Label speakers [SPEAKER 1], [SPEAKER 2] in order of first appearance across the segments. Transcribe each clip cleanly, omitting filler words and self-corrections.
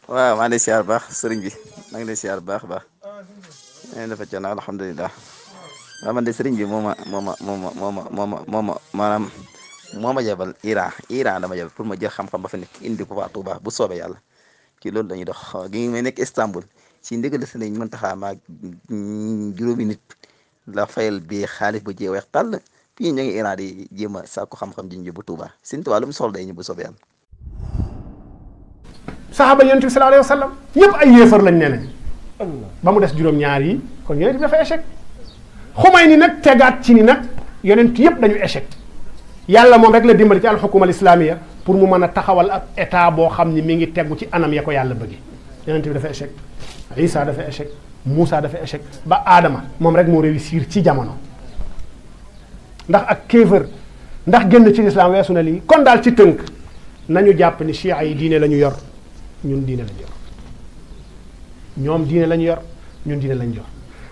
[SPEAKER 1] waaw maa ngi lay siyaar baax sëriñ bi maa ngi lay siyaar baax baax dafa coono alhamdulilah waaw man de sëriñ bi maanaam moo ma jabal Iran dama jabal pour ma jël xam-xam ba fa nekk indi ko waa Touba bu soobee yàlla ci loolu dañuy dox gi may nekk Istanbul si ndigal sëriñ Muntaxa maa juróomi nit la fayal bi xaalis bu jee weex tàll fii ñu ngi Iran di jéem a sàkku xam-xam ji ñu bu Touba Sëriñ Tuubaa lu mu soxla day ñu bu soobee yàlla.
[SPEAKER 2] saxaaba yonent bi sallallahu alayhi wa sallam ñëpp ay yéefar lañ ne nañ ba mu des juróom-ñaar yi kon yonent bi dafa échec xumay ni nag tegaat ci ni nag yonent yëpp dañu échec yàlla moom rek la dimbali ci alxukuma al islamiya pour mu mën a taxawal ab état boo xam ni mi ngi tegu ci anam ya ko yàlla bëgge yonent bi dafa échec Isa dafa échec Moussa dafa échec ba Adama moom rek moo réussir ci jamono ndax ak kéefër ndax génn ci lislaam weesu na lii kon daal ci tënk nañu jàpp ni chia yi diine la ñu yor ñun diine lañu yor ñoom diine lañu yor ñun diine lañu yor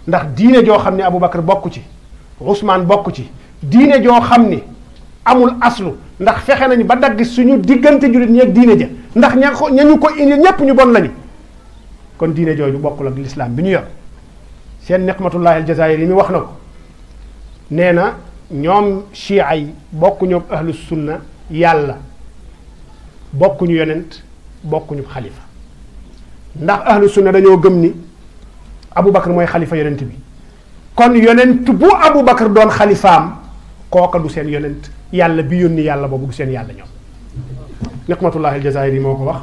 [SPEAKER 2] ndax diine joo xam ne Aboubacar bokk ci Ousmane bokk ci diine joo xam ni amul aslu ndax fexe nañu ba dagg suñu diggante jullit ñi ak diine ja ndax ñañu ko indi ñépp ñu bon lañu kon diine jooju bokkul ak lislaam bi ñu yor seen Niqmatullahi al-Jazairi yi mi wax na ko nee na ñoom chia yi bokkuñu ak ahlu sunna yàlla bokkuñu yonent bokkuñu xalifa ndax ahlu sunna dañoo gëm ni Aboubacar mooy xalifa yonent bi kon yonent bu Aboubacar doon xalifaam kooka du seen yonent yàlla bi yónni yàlla boobu du seen yàlla ñoom Niqmatullahi al-Jazairi moo ko wax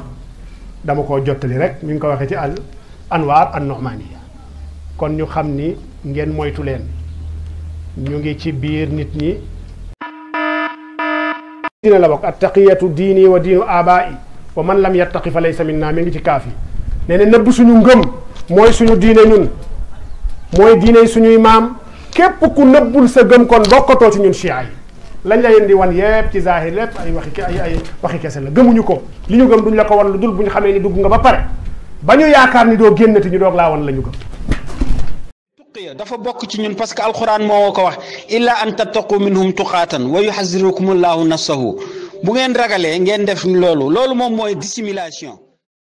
[SPEAKER 2] dama koo jottali rek mi ngi ko waxee ci al anwaar an nu'maniya kon ñu xam ni ngeen moytu leen ñu ngi ci biir nit ñi dina la bokk attaqiyatu diini wa diinu abaai wa man lam yattaqi fa laysa minna mi ngi ci kaaf yi nee na nëbb suñu ngëm mooy suñu diine ñun mooy diine suñuy maam képp ku nëbbul sa gëm kon bokkatoo ci ñun chia yi lañ la leen di wan yépp ci zahir lépp ay waxi kese la gëmuñu ko li ñu gëm duñ la ko wan lu dul bu ñu xamee ni dugg nga ba pare ba ñu yaakaar ni doo génnati ñu doog laa wan la ñu gëm.
[SPEAKER 3] tuqiya dafa bokk ci ñun parce que alquran moo ko wax illa an tattaqu minhum tuqaatan wa yuhazzirukumullahu nafsahu bu ngeen ragalee ngeen def loolu moom mooy dissimulation